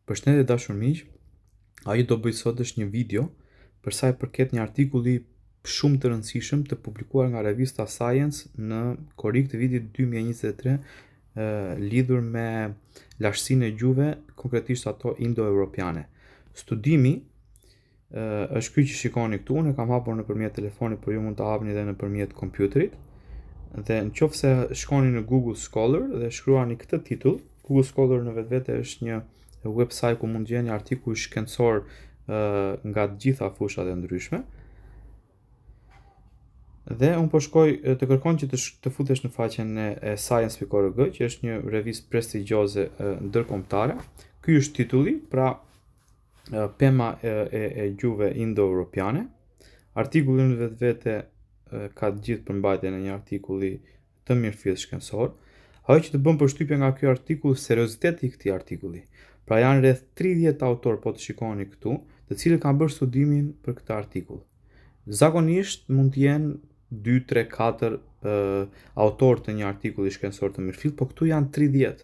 Përshëndetje dashur miq, ajo do bëj sot është një video për sa i përket një artikulli shumë të rëndësishëm të publikuar nga revista Science në korrik të vitit 2023 lidhur me lashtësinë e gjuhëve, konkretisht ato indo-europiane. Studimi është ky që shikoni këtu, unë e kam hapur nëpërmjet telefonit, por ju mund ta hapni edhe nëpërmjet kompjuterit. Dhe në qoftë se shkoni në Google Scholar dhe shkruani këtë titull, Google Scholar në vetvete është një website ku mund të gjeni artikuj shkencor nga të gjitha fushat e ndryshme. Dhe unë po shkoj të kërkon që të, të futesh në faqen e, e science.org, që është një revistë prestigjioze ndërkombëtare. Ky është titulli, pra pema e, e, e gjuhëve indo-europiane. Artikulli në vetvete ka të gjithë përmbajtjen e një artikulli të mirëfilltë shkencor. Ajo që të bën përshtypje nga ky artikull, serioziteti i këtij artikulli. Pra janë rreth 30 autorë po të shikoni këtu, të cilët kanë bërë studimin për këtë artikull. Zakonisht mund të jenë 2, 3, 4 uh, autorë të një artikulli shkencor të mirëfilltë, po këtu janë 30.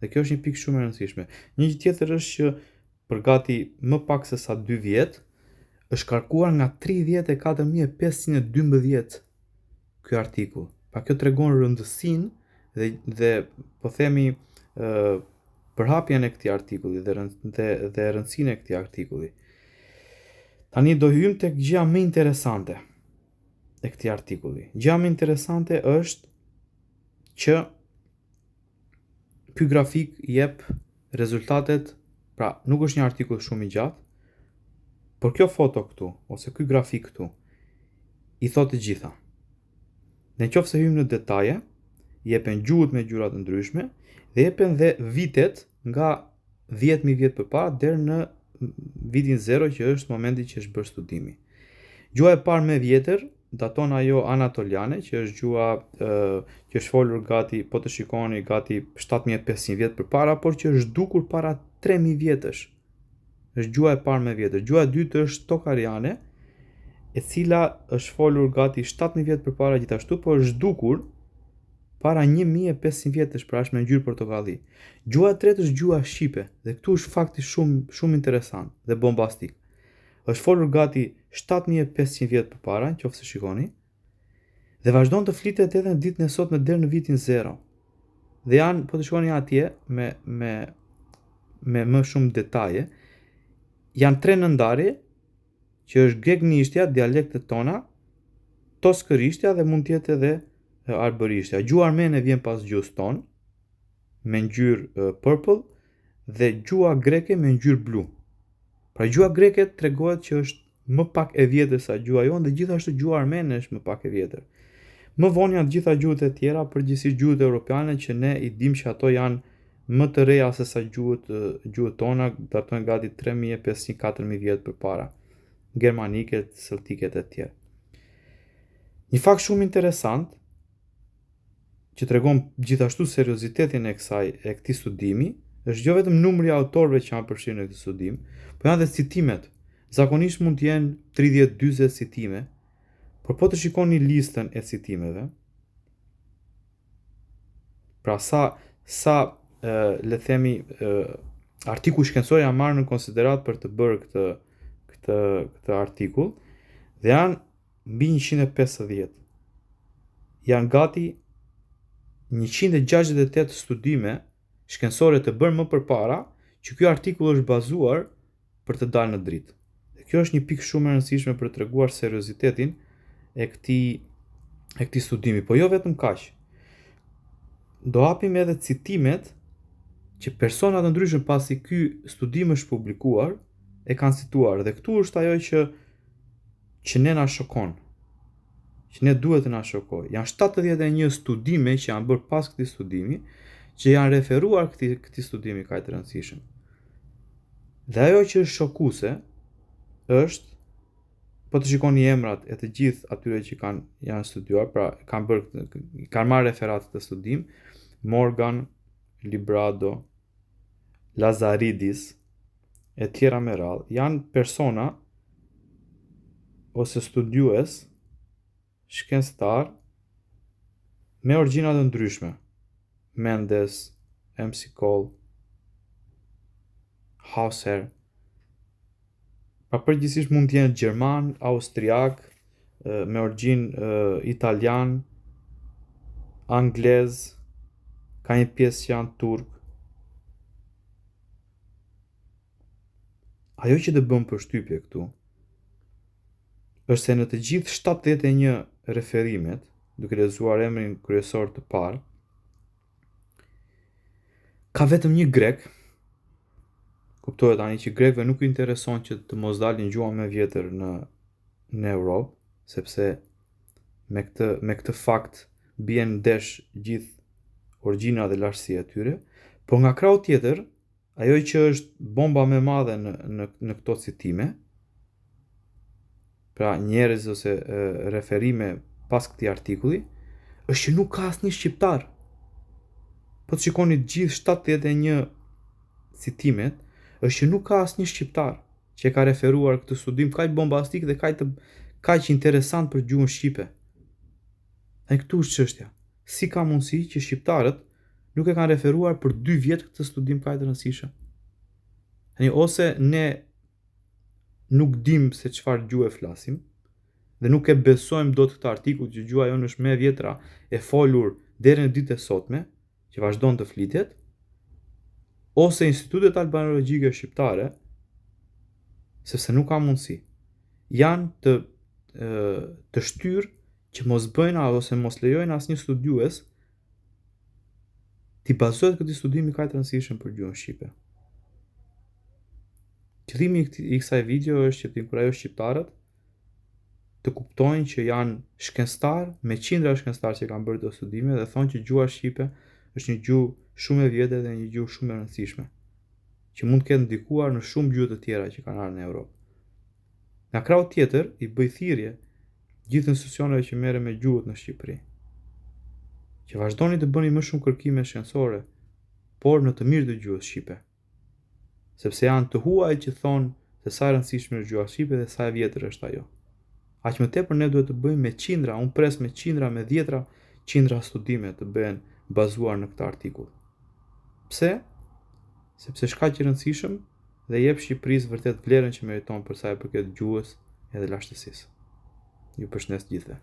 Dhe kjo është një pikë shumë e rëndësishme. Një gjë tjetër është që për gati më pak se sa 2 vjet është kërkuar nga 34512 ky artikull. Pra kjo tregon rëndësinë dhe dhe po themi ë përhapjen e këtij artikulli dhe dhe dhe rëndësinë e këtij artikulli. Tani do hyjmë tek gjëja më interesante e këtij artikulli. Gjëja më interesante është që Ky grafik jep rezultatet, pra nuk është një artikull shumë i gjatë, por kjo foto këtu, ose ky grafik këtu, i thotë të gjitha. Në qoftë se hyjmë në detaje, jepen gjuhët me ngjyra të ndryshme, dhe jepen dhe vitet nga 10.000 vjet përpara deri në vitin 0 që është momenti që është bërë studimi. Gjuha e parë më e vjetër daton ajo anatoliane, që është gjuha që është folur gati, po të shikoni, gati 7500 vjet përpara, por që është zhdukur para 3000 vjetësh. Është gjuha e parë më e vjetër. Gjuha e dytë është tokariane, e cila është folur gati 7000 vjet përpara gjithashtu, por është zhdukur para 1500 vjetësh, pra është me ngjyrë portokalli. Gjuha e tretë është gjuha shqipe dhe këtu është fakti shumë shumë interesant dhe bombastik. Është folur gati 7500 vjet përpara, në qoftë se shikoni, dhe vazhdon të flitet edhe në ditën e sotme deri në vitin 0. Dhe janë, po të shikoni atje me me me më shumë detaje, janë tre nëndarje që është gegnishtja, dialektet tona, toskërishtja dhe mund të jetë edhe arbërishtja. Gjuha armene vjen pas gjuhës tonë me ngjyrë purple dhe gjuha greke me ngjyrë blu. Pra gjuha greke tregohet që është më pak e vjetër sa gjuha jonë dhe gjithashtu gjuha armene është më pak e vjetër. Më vonë janë të gjitha gjuhët e tjera, përgjithsisht gjuhët europiane që ne i dimë që ato janë më të reja se sa gjuhët gjuhët tona, datojnë gati 3500-4000 vjet përpara. Germaniket, celtiket e tjerë. Një fakt shumë interesant që tregon gjithashtu seriozitetin e kësaj e këtij studimi, është jo vetëm numri i autorëve që janë përfshirë në këtë studim, por janë dhe citimet. Zakonisht mund të jenë 30-40 citime, por po të shikoni listën e citimeve, pra sa sa e, le të themi e, artikuj shkencor janë marrë në konsideratë për të bërë këtë këtë këtë artikull dhe janë mbi 150. Janë gati 168 studime shkencore të bërë më përpara që ky artikull është bazuar për të dalë në dritë. Dhe kjo është një pikë shumë e rëndësishme për të treguar seriozitetin e këtij e këtij studimi, po jo vetëm kaq. Do hapim edhe citimet që persona të ndryshëm pasi ky studim është publikuar e kanë cituar dhe këtu është ajo që që ne na shokon, që ne duhet të na shokojë. Janë 71 studime që janë bërë pas këtij studimi, që janë referuar këtij këtij studimi kaq të rëndësishëm. Dhe ajo që është shokuese është po të shikoni emrat e të gjithë atyre që kanë janë studiuar, pra kanë bërë kanë marrë referat këtë studim, Morgan, Librado, Lazaridis e tjera me radhë, janë persona ose studiues shkencëtar me origjina të ndryshme. Mendes, MC Cole. Hauser. Pra përgjithsisht mund të jenë gjerman, austriak, me origjinë italian, anglez, ka një pjesë që janë turk. Ajo që të bën përshtypje këtu është se në të gjithë 71 referimet, duke lexuar emrin kryesor të parë, Ka vetëm një grek, kuptohet tani që grekëve nuk i intereson që të mos dalin gjuha më e vjetër në në Europë, sepse me këtë me këtë fakt bien ndesh gjithë origjina dhe lashtësia e tyre, por nga krahu tjetër, ajo që është bomba më e madhe në në në këto citime, pra njerëz ose e, referime pas këtij artikulli, është që nuk ka asnjë shqiptar. Po të shikoni të gjithë 71 citimet, është që nuk ka asnjë shqiptar që e ka referuar këtë studim kaq bombastik dhe kaq të kaq interesant për gjuhën shqipe. Tani këtu është çështja. Si ka mundësi që shqiptarët nuk e kanë referuar për 2 vjet këtë studim kaq të rëndësishëm? Tani ose ne nuk dim se çfarë gjuhe flasim dhe nuk e besojmë dot këtë artikull që gjuha jonë është më e vjetra e folur deri në ditët e sotme, që vazhdon të flitet, ose institutet albanologjike shqiptare, sepse nuk ka mundësi, janë të të shtyrë që mos bëjnë ose mos lejojnë asnjë studiues t'i bazohet këtij studimi kaq të rëndësishëm për gjuhën shqipe. Qëllimi i kësaj video është që të inkurajoj shqiptarët të kuptojnë që janë shkencëtar, me qindra shkencëtar që kanë bërë këto studime dhe thonë që gjuha shqipe është një gjuhë shumë e vjetër dhe një gjuhë shumë e rëndësishme, që mund të ketë ndikuar në shumë gjuhë të tjera që kanë ardhur në Europë. Nga krahu tjetër, i bëj thirrje gjithë institucioneve që merren me gjuhët në Shqipëri, që vazhdoni të bëni më shumë kërkime shkencore, por në të mirë të gjuhës shqipe. Sepse janë të huaj që thonë se sa e rëndësishme është gjuha shqipe dhe sa e vjetër është ajo. Aq më tepër ne duhet të bëjmë me qindra, unë pres me qindra, me dhjetra qindra studime të bëhen bazuar në këtë artikull. Pse? Sepse është kaq i rëndësishëm dhe i jep Shqipërisë vërtet vlerën që meriton për sa i përket gjuhës edhe lashtësisë. Ju përshëndes të gjithëve.